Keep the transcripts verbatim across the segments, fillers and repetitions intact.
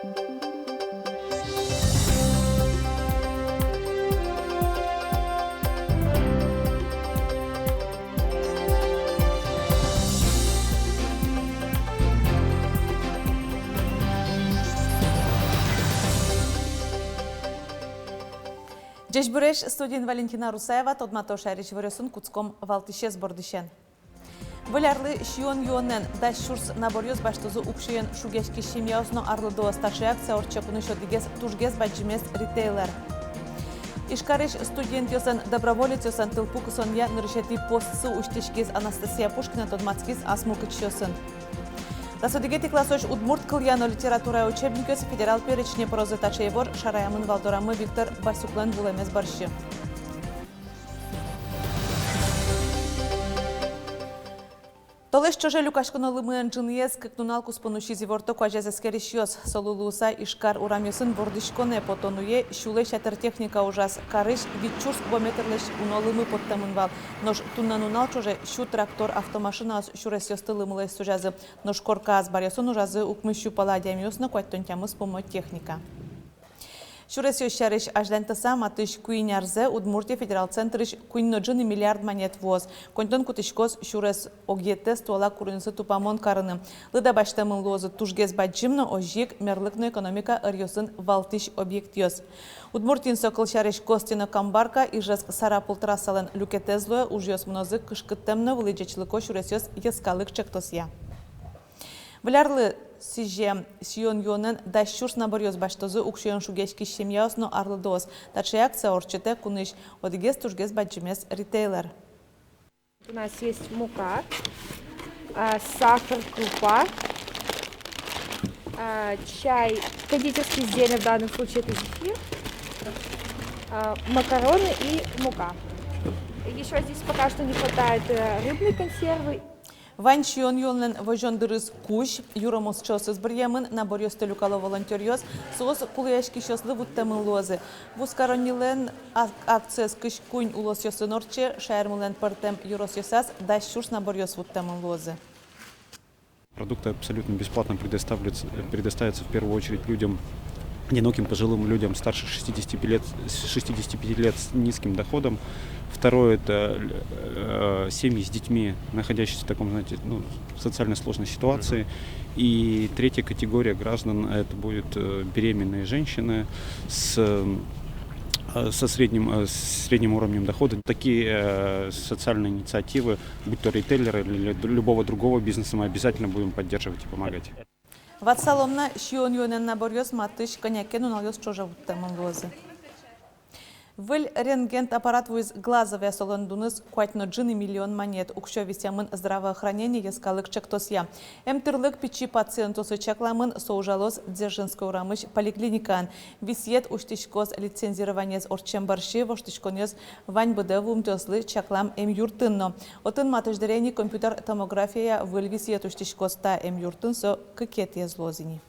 Ӟечбуресь! Студиын Валентина Русаева. Тодмато шаерысь иворъёсын. Кутском валтӥсез бордысен. Выль арлы сиён-юонэн дас сюрс наборъёс басьтозы уксёен шугъяськись семьяос но арлыдоос. Таӵе акция ортче кунысь одӥгез тужгес бадӟымез ритейлер. Ижкарысь студентъёслэн, доброволецъёслэн тылпу кысонъя нырысетӥ постсы усьтӥськиз. Анастасия Пушкина тодматскиз ас мылкыдчиосын. Дас одӥгетӥ классозь удмурт кылъя но литературая учебникъёс федерал перечне пырозы. Таӵе ивор шараямын вал дорамы Виктор Басюклэн вуылэмез бӧрсьы. Толэзь ӵоже люкаськоно лымыен ӝыныез кык нунал куспын усиз, иворто куазез эскерисьёс. Солы луыса Ижкар урамъёсын вордӥськонэ потон уе сюлэсь ятыр техника ужаз. Карысь вить сюрс кубометрлэсь уно лымы поттэмын вал. Нош туннэ нунал ӵоже сю трактор, автомашинаос сюресъёсты лымылэсь сузязы. Нош корка азбаръёсын ужазы укмыс сю пала адямиос но куатьтон тямыс пумо техника. Сюресъёс сярысь азьланьтыса, матысь куинь арзэ Удмуртия федерал центрысь куинь но ӝыны миллиард манет вуоз. Коньдон кутӥськоз сюрес огъетэз туала курынызы тупамон карыны. Лыда басьтэмын луозы тужгес бадӟым но, озьы ик мерлык но экономика ӧръёсын валтӥсь объектъёс. Удмуртиын, со кылсярысь, Костино — Камбарка — Ижевск — Сарапул трассалэн люкетэз луэ. Ужъёс мынозы кышкыттэм но вылӥ ӟечлыко сюресъёс йӧскалык ӵектосъя. Выль арлы сӥзем сиён-юонэн дас сюрс наборъёс басьтозы уксёен шугъяськись семьяос но арлыдоос. Таӵе акция ортчытэ кунысь одӥгез тужгес бадӟымез ритейлер. У нас есть мука, а, сахар, крупа, а, чай, кондитерские изделия, в данном случае это зефир, а, макароны и мука. Ещё здесь пока что не хватает, э, рыбной консервы. Вань сиён-юонлэн возён дырыз кузь. Юромосчиосыз быръемын. Наборъёсты люкало волонтёръёс. Соос кулэяськисьёслы вуттэмын луозы. Вузкароннилэн ак-, акциез кызь куинь улосъёсын ортче. Шаермылэн пӧртэм ёросъёсаз дас сюрс наборъёс вуттэмын луозы. Продукты абсолютно бесплатно предоставляются, предоставятся в первую очередь людям, одиноким пожилым людям старше шестидесяти пяти лет, с шестидесяти пяти лет с низким доходом. Второе, это, э, семьи с детьми, находящиеся в таком, знаете, ну, социально сложной ситуации. И третья категория граждан, это будут, э, беременные женщины с, э, со средним, э, с средним уровнем дохода. Такие, э, социальные инициативы, будь то ритейлеры или лю-, любого другого бизнеса, мы обязательно будем поддерживать и помогать. Ватсалом на, сиён-юонэн наборъёс матысь кӧня ке нуналъёс ӵоже вуттэмын луозы. Выль рентген аппарат вуиз Глазове. Солэн дуныз куать но ӝыны миллион манет. Уксё висъямын «Здравоохранение» йӧскалык ӵектосъя. Эмтӥрлык пичи пациентъёслы чакламын. Со ужалоз Дзержинской урамысь поликлиникаын. Висъет усьтӥськоз лицензированиез ортчем бӧрсьы. Воштӥськонъёс вань быдэ вуымтэослы чаклам эмъюртын но. Отын матысь дыре ини компьютер томографияя выль висъет усьтӥськоз. Та эмъюртын со кыкетӥез луоз ини.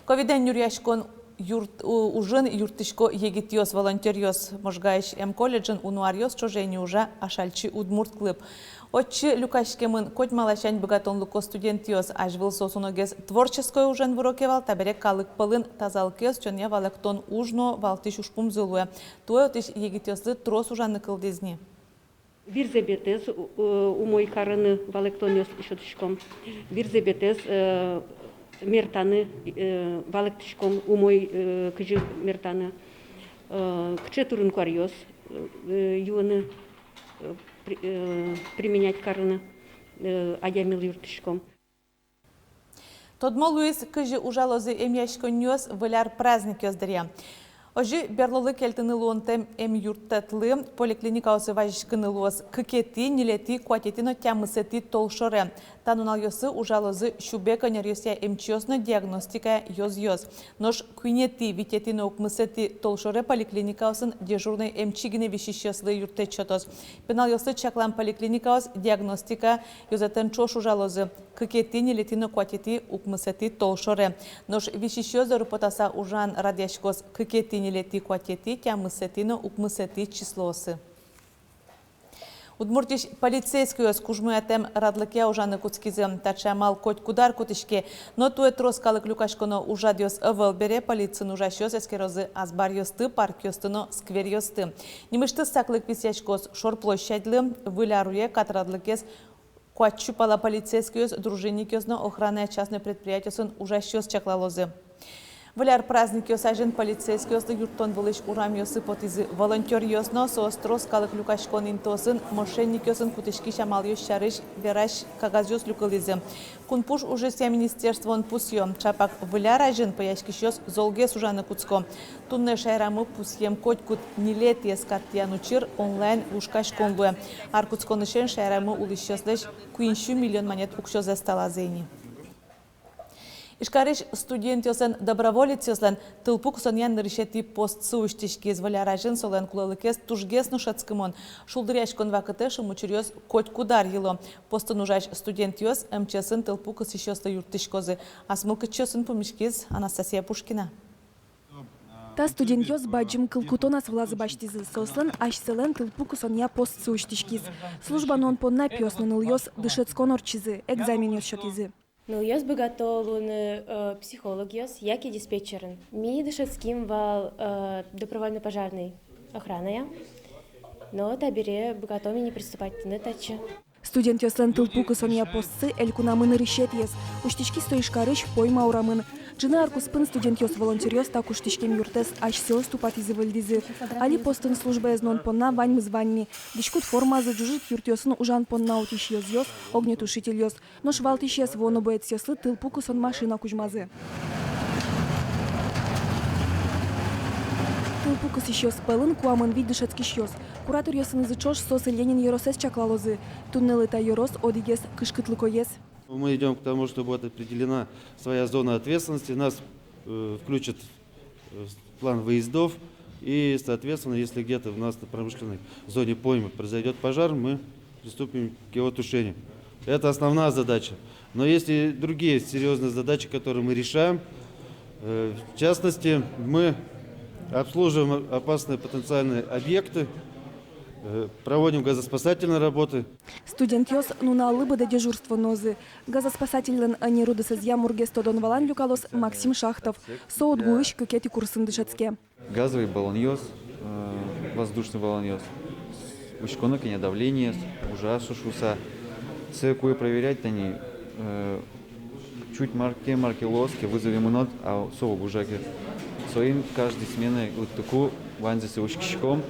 Ковидэн нюръяськон юрт-, у-, ужын юрттӥсько егитъёс, волонтёръёс. Можгаысь эмколледжын уно аръёс ӵоже ини ужа Ашальчи удмурт клуб. Отчы люкаськемын котьма ласянь быгатонлыко студентъёс. Азьвыл соос уногес творческой ужен выро ке вал, табере калык пӧлын тазалыкез утёнъя валэктон уж но валтӥсь ужпумзы луэ. Туэ отысь егитъёслы трос ужаны кылдӥз ни. Вирзэ-бетэз, э, умой карыны валэктонъёс сётӥськом. Вирзэ-бетэз, э, мертаны, э, валэктӥськом, умой, э, кызьы мертаны. Э, кыӵе турын-куаръёс, э, юыны, э, при-, э, применять карыны, э, адямилы юрттӥськом. Тодмо луиз, кызьы ужалозы эмъяськонниос Выль ар праздникъёс дыръя. Озьы берлолы кельтыны луонтэм эмъюрттэтлы поликлиникаосы вазиськыны луоз кыкетӥ, ньылетӥ, куатетӥ но тямысэтӥ толшоре. Та нуналъёсы ужалозы сюбег ӧнеръёсъя эмчиос но диагностикая ёзъёс. Нош куинетӥ, витетӥ но укмысэтӥ толшоре поликлиникаосын дежурной эмчи гинэ висисьёслы юрттэт сётоз. Пиналъёслы чаклам поликлиникаос диагностика ёзэтэн ӵош ужалозы кыкетӥ, ньылетӥ но куатетӥ, укмысэтӥ толшоре. Нош висисьёс доры потаса ужан радъяськоз кыкетӥ, ньылетӥ, куатетӥ, тямысэтӥ но укмысэтӥ числоосы. Удмуртиысь полицейскойёс кужмоятэм радлыкъя ужаны кутскизы. Таӵе амал котькуд ар кутӥське. Но туэ трос калык люкаськоно ужрадъёс ӧвӧл бере, полициын ужасьёс эскерозы азбаръёсты, паркъёсты но скверъёсты. Нимысьтыз саклык висъяськоз шор площадьлы. Выль ар уе кат радлыкез куать сю пала полицейскойёс, дружинникъёс но охраная частной предприятиосын ужасьёс чаклалозы. Выль ар праздникъёс азьын полицейскойёслы юрттон вылысь урамъёсы потӥзы волонтёръёс но. Соос трос калык люкаськон интыосын мошенникъёсын кутӥськись амалъёс сярысь верась кагазъёс люкылӥзы. Кунпуш ужъёсъя министерствоын пусъё: ӵапак Выль ар азьын пӧяськисьёс золгес ужаны кутско. Туннэ шаерамы пусъем котькуд ньылетӥез кат тӥян учыр онлайн вушкаськон луэ. Ар кутсконысен шаерамы улӥсьёслэсь куинь сю миллион манет уксёзэс талазы ини. Ижкарысь студентъёслэн, доброволецъёслэн тылпу кысонъя нырысетӥ постсы усьтӥськиз. Выль ар азьын солэн кулэлыкез тужгес но шӧдскымон. Шулдыръяськон вакытэ шымучыръёс котькуд ар йыло. Постын ужась студентъёс МЧС-ын тылпу кысӥсьёслы юрттӥськозы. Ас мылкыдчиосын пумиськиз Анастасия Пушкина. Та студентъёс бадӟым кыл кутон ас вылазы басьтӥзы. Соослэн асьсэлэн тылпу кысонъя постсы усьтӥськиз. Служба нуон понна пиос но нылъёс дышетскон ортчизы, экзаменъёс сётӥзы. Нылъёс быгато луыны, э, психологъёс яке диспетчерын. Ми дышетским вал, э, добровольно-пожарной охраная. Но табере быгатом ини приступать карыны татчы. Студентъёслэн тылпу кысонъя постсы элькунамы нырысетӥез. Усьтӥськиз со Ижкарысь Пойма урамын. Ӝыны ар куспын студентъёс-волонтёръёс та куштӥськем юртэз асьсэос тупатӥзы-выльдӥзы. Али постын службаез нуон понна ваньмыз вань ни. Дӥськут формазы, ӝужыт юртъёсын ужан понна утись ёзъёс, огнетушительёс. Нош валтӥсез вуоно боецъёслы тылпу кысон машина кузьмазы. Тылпу кысӥсьёс пӧлын куамын вить дышетскисьёс. Кураторъёсынызы ӵош соос Ленин ёросэз чаклалозы. Туннэлы та ёрос одӥгез кышкытлыкоез. Мы идём к тому, что будет определена своя зона ответственности. Нас, э, включат э, план выездов. И, соответственно, если где-то у нас на промышленной зоне Пойма произойдёт пожар, мы приступим к его тушению. Это основная задача. Но есть и другие серьёзные задачи, которые мы решаем. Э, в частности, мы обслуживаем опасные потенциальные объекты, э, проводим газоспасательные работы. Студентъёс нуналлы быдэ дежурство нуозы. Газоспасательлэн ӧнер удысэзъя мургес тодон-валан люкалоз Максим Шахтов. Со УдГУысь кыкетӥ курсын дышетске. Газовый баллонъёс, э, воздушный баллонъёс, учконо кӧня давлениез, ужа со шуыса. Сое кулэ проверять, тани, э, чуть мар ке, мар ке луоз ке, вызове мынод, а со уг ужа ке. Соин каждый сменае лыктыку ваньзэ сое учкиськом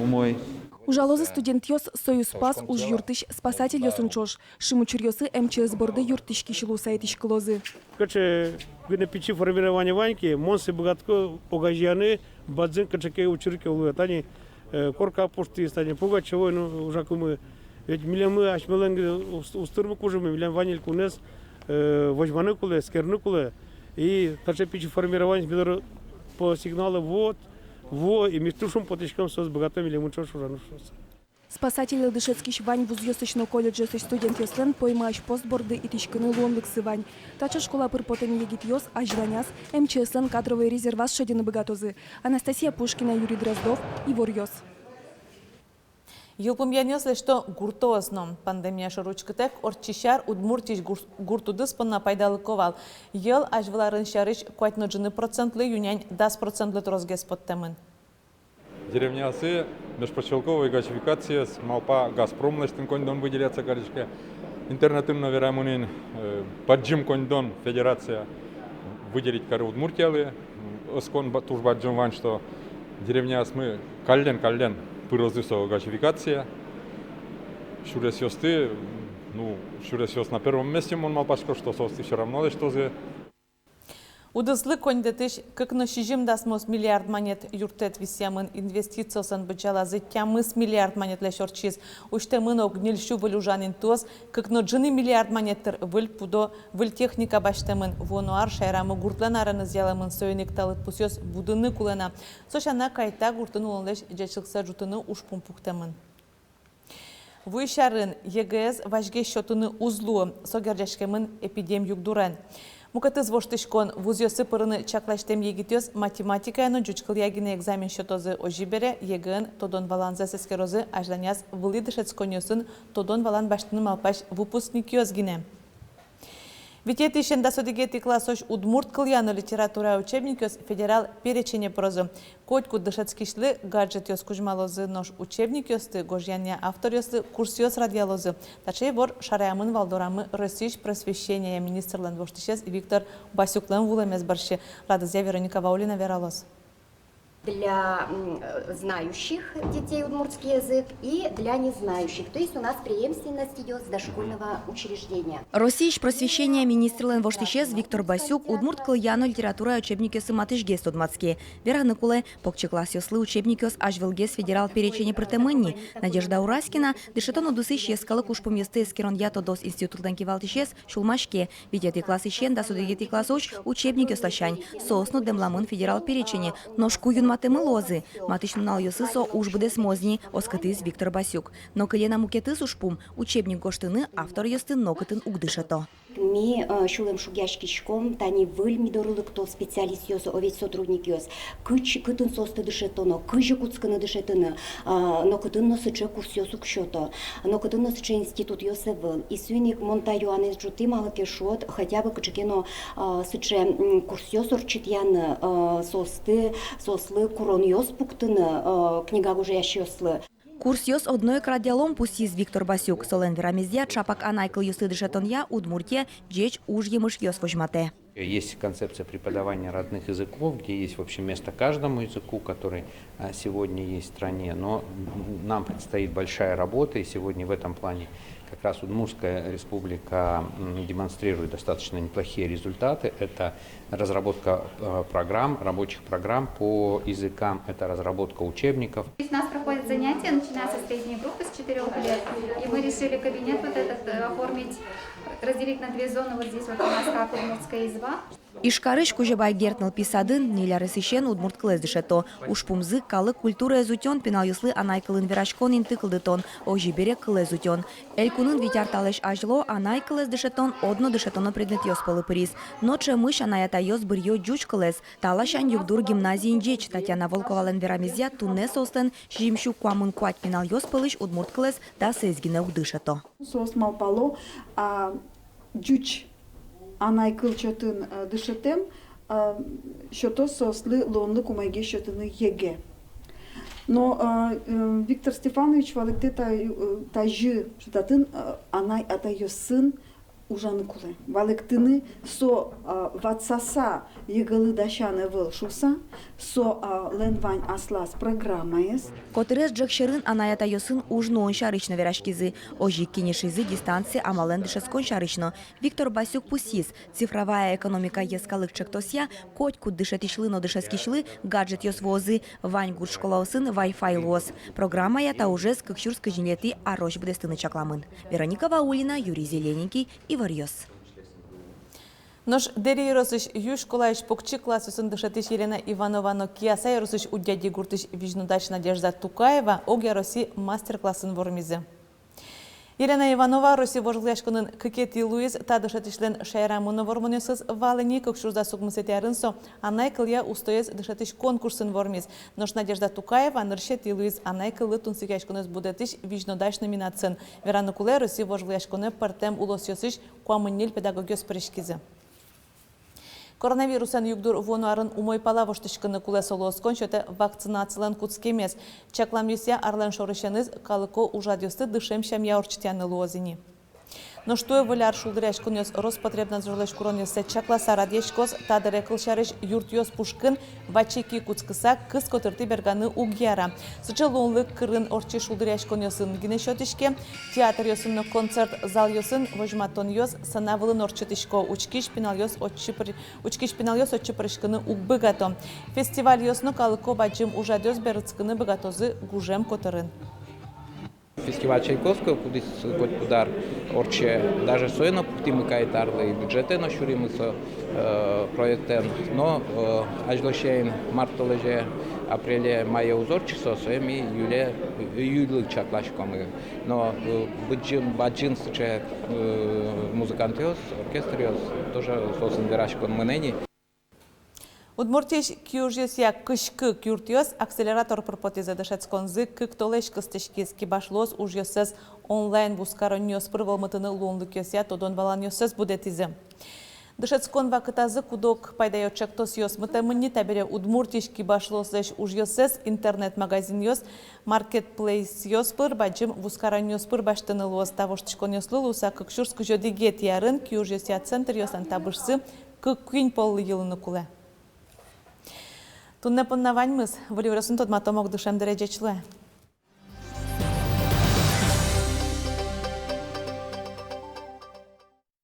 умой. Ужалозы студентъёс «Союзпас» ужъюртысь спасательёсын ӵош. Шимучыръёсы МЧС борды юрттӥськись луыса итӥськылозы. Кыӵе гинэ пичи формирование вань ке, мон сое быгатӥсько огазеяны бадӟым кыӵе ке учыр ке луэ. Тани, э, корка пуштӥз, тани Пугачёвоын ужакумы. Ведь милемлы асьмелэн гинэ ус-, устырмы кужымы, милям вань элькунэз, э, возьманы кулэ, эскерыны кулэ. И таӵе пичи формированиез ми доры по сигналу вот, вот, и ми туж шумпотӥськом, соос быгато милемын ӵош ужаны шуыса. Спасательлы дышетскись вань вузъёсысь но колледжъёсысь студентъёслэн Поймаысь пост борды итӥськыны луонлыксы вань. Таӵе школа пыр потэм егитъёс азьланяз МЧС-лэн кадровой резерваз шедьыны быгатозы. Анастасия Пушкина, Юрий Дроздов, «Иворъёс». Йылпумъянъёс лэсьто гуртоос но. Пандемия шоры учкытэк, ортчись ар Удмуртиысь гур-, гурт удыс понна пайдалыко вал. Йӧл азьвыл арын сярысь куать но ӝыны процентлы, ю-нянь дас процентлы тросгес поттэмын. Деревняосы межпоселковой газификациез малпа «Газпром» лэсьтыны коньдон выделяться кариське. Интернетын но верамын ини, э, бадӟым коньдон федерация выделить каре Удмуртиялы. Оскон ба-, туж бадӟым вань, что деревняосмы каллен-каллен пырозы со газификацие. Сюресъёсты, ну, сюресъёс на первом месте, мон малпасько, что соосты всё равно лэсьтозы. Удыслы коньдэтысь кык но сизьым дасмос миллиард манет юрттэт висъямын. Инвестициослэн быдӟалазы тямыс миллиард манетлэсь ортчиз. Усьтэмын ог ньыль сю выль ужан интыос, кык но ӝыны миллиард манет тыр выль пудо, выль техника басьтэмын. Вуоно ар шаерамы гуртлэн арыныз ялэмын, соин ик та лыдпусъёс будыны кулэ на. Со сяна, кайта гуртын улонлэсь ӟечлыксэ ӝутыны ужпум пуктэмын. Вуись арын ЕГЭ-ез вазьгес сётыны уз луы, со герӟаськемын эпидем югдурен. Мукетыз воштӥськон: вузъёсы пырыны чакласьтэм егитъёс математикая но ӟуч кылъя гинэ экзамен сётозы, озьы бере ЕГЭ-ын тодон-валанзэс эскерозы азьланяз вылӥ дышетсконъёсын тодон-валан басьтыны малпась выпускникъёс гинэ. Витетӥысен дас одӥгетӥ классозь удмурт кылъя но литературая учебникъёс федерал перечене пырозы. Котькуд дышетскисьлы гаджетъёс кузьмалозы, нош учебникъёсты гожъянъя авторъёслы курсъёс радъялозы. Таӵе ивор шараямын вал дорамы Россиысь просвещения министрлэн воштӥсез Виктор Басюклэн вуылэмез бӧрсьы. Радызъя Вероника Ваулина вералоз. Для, м, э, знающих детей удмуртский язык и для незнающих. То есть у нас преемственность идёт с дошкольного учреждения. Россиысь просвещения министрлэн воштӥсез Виктор Басюк удмурт кылъя но литературая учебникъёсы матысьгес тодматске. Вераны кулэ, покчи классъёслы учебникъёс азьвылгес федерал перечене пыртэмын ни. Надежда Ураськина, дышетон удысысь йӧскалык ужпумъёсты эскеронъя тодос институтлэн кивалтӥсез, сюлмаське: витетӥ классысен дас одӥгетӥ классозь учебникъёс ласянь, соос но дэмламын федерал перечене, нош ку юнматэмын луозы, матысь нуналъёсы со уж быдэсмоз ни, оскытӥз Виктор Басюк. Но кылем на мукетыз ужпум: учебник гожтыны авторъёсты нокытын уг дышето. Ми, э, сюлэмшугъяськиськом, тани выль ми доры лыкто специалистъёс, о ведь, сотрудникъёс, кыӵе, кытын соосты дышетоно, кызьы кутскыны дышетыны, а, нокытын но сыӵе курсъёс уг сёто, нокытын но сыӵе институтъёс ӧвӧл. И соин ик мон та юанэз ӝутӥ, малы ке шуод, хотя бы кыӵе ке но, а, сыӵе, м, курсъёс ортчытъяны, а, соосты, соослы куронъёс пуктыны, а, книга гожъясьёслы. Курсъёс одно ик радъялом, пусйиз Виктор Басюк. Солэн верамезъя, ӵапак анай кылъёсты дышетонъя Удмуртия ӟеч уж емышъёс возьматэ. Есть концепция преподавания родных языков, где есть, в общем, место каждому языку, который, а, сегодня есть в стране. Но, м, нам предстоит большая работа, и сегодня в этом плане как раз Удмуртская республика, м, демонстрирует достаточно неплохие результаты. Это разработка, э, программ, рабочих программ по языкам, это разработка учебников. Здесь у нас проходят занятия, начиная со средней группы, с четырёх лет. И мы решили кабинет вот этот, э, оформить, разделить на две зоны. Вот здесь вот у нас как удмуртская изба. Ижкарысь Кузебай Герд нылпи садын ньыль аресысен удмурт кылэз дышето. Ужпумзы — калык культураез утён, пиналъёслы анай кылын вераськон инты кылдытон, озьы бере кылэз утён. Элькунын вить ар талэсь азьло анай кылэз дышетон одно дышетоно предметъёс пӧлы пыриз. Но ӵемысь анай-атайёс быръё ӟуч кылэз. Та ласянь югдур гимназиын ӟеч. Татьяна Волковалэн верамезъя, туннэ соослэн сизьымсю куамын куать пиналъёс пӧлысь удмурт кылэз дасэз гинэ уг дышето. Соос малпало, а, ӟуч анай кыл чотын, э, дышетэм, э, сётоз соослы луонлык умойгес сётыны ЕГЭ. Но, э, э, Виктор Стефанович валэктэ та, э, тазьы, что татын, э, анай-атайёсын ужаны кулэ. Валэктыны со, э, ватсаса ЕГЭ-лы дасян ӧвӧл шуыса, со, э, лэн вань аслаз программаез. Котырес ӝӧк сьӧрын анай-атайёсын уж нуон сярысь но вераськизы. Озьы ик кенешизы дистанция амалэн дышетскон сярысь но. Виктор Басюк пусйиз, «Цифровая экономика» йӧскалык ӵектосъя котькуд дышетӥсьлы но дышетскисьлы гаджетъёс вуозы. Вань гурт школаосын Wi-Fi луоз. Программая та ужез кык сюрс кызь ньылетӥ арозь быдэстыны чакламын. Вероника Ваулина, Юрий Зелененький, «Иворъёс». Нош Дэри ёросысь Юй школаысь покчи классъёсын дышетӥсь Елена Иванова но Кияса ёросысь Удьяди гуртысь визьнодач Надежда Тукаева огъя Росси мастер-классын вормизы. Елена Иванова Росси вожвылъяськонын кыкетӥ луиз. Та дышетӥсьлэн шаерамы но вормонъёсыз вал ини. Кык сюрс дас укмысэтӥ арын со анай кылъя устоез дышетӥсь конкурсын вормиз. Нош Надежда Тукаева нырысетӥ луиз анай кыллы тунсыкъяськонэз будэтӥсь визьнодач номинациын. Вераны кулэ, Росси вожвылъяськонэ пӧртэм улосъёсысь куамын ньыль педагогъёс пыриськизы. Коронавирусэн югдур вуоно арын умой пала воштӥськыны кулэ. Со луоз ке, сётэ вакцинацилэн кутскемез. Чакламъёсъя, арлэн шорысеныз калыко ужрадъёсты дышем сямъя ортчытъяны луоз ини. Нош туэ выль ар шулдыръяськонъёс Роспотребнадзорлэсь куронъёссэ чакласа радъяськоз. Та дыре, кылсярысь, юртъёс пушкын ваче ки кутскыса кыз котыртӥ берганы уг яра. Сыӵе луонлык кырын ортчись шулдыръяськонъёсын гинэ сётӥське. Театръёсын но концерт залъёсын возьматонъёс сцена вылын ортчытӥсько. Учкись пиналъёс отчы пыр-, учкись пиналъёс отчы пыриськыны уг быгато. Фестивальёс но калыко бадӟым ужрадъёс берытскыны быгатозы гужем котырын. Фестиваль Чайковского, кудӥз котькуд ар ортче, даже сое но пуктӥмы кайт арлы, и бюджетэ но сюримы со, э, проектэн. Но, э, азьло сямен март толэзе, апреле, мае уз ортчы со, сое ми июле, июльлы чакласькомы. Но, э, бадӟым, бадӟым сыӵе, э, музыкантъёс, оркестръёс, тоже соосын вераськон мынэ ни. Удмуртиысь киужъёсъя кызь кык юртъёс акселератор пыр потӥзы. Дышетсконзы кык толэзь кыстӥськиз. Кибашлыос ужъёссэс онлайн вузкаронниос пыр вӧлмытыны луонлыкъёсъя тодон-валанъёссэс будэтӥзы. Дышетскон вакытазы куд-ог пайдаё чектосъёс мытэмын ни. Табере Удмуртиысь кибашлыослэсь ужъёссэс интернет-магазинъёс, маркетплейсъёс пыр, бадӟым вузкаронниос пыр басьтыны луоз. Та воштӥськонъёслы луыса кык сюрс кызь одӥгетӥ арын киужъёсъя центръёслэн табышсы кык-куинь поллы йылыны кулэ. Туннэ понна ваньмыз. Выль иворъёсын тодматом ук дышем дыре. Ӟеч луэ.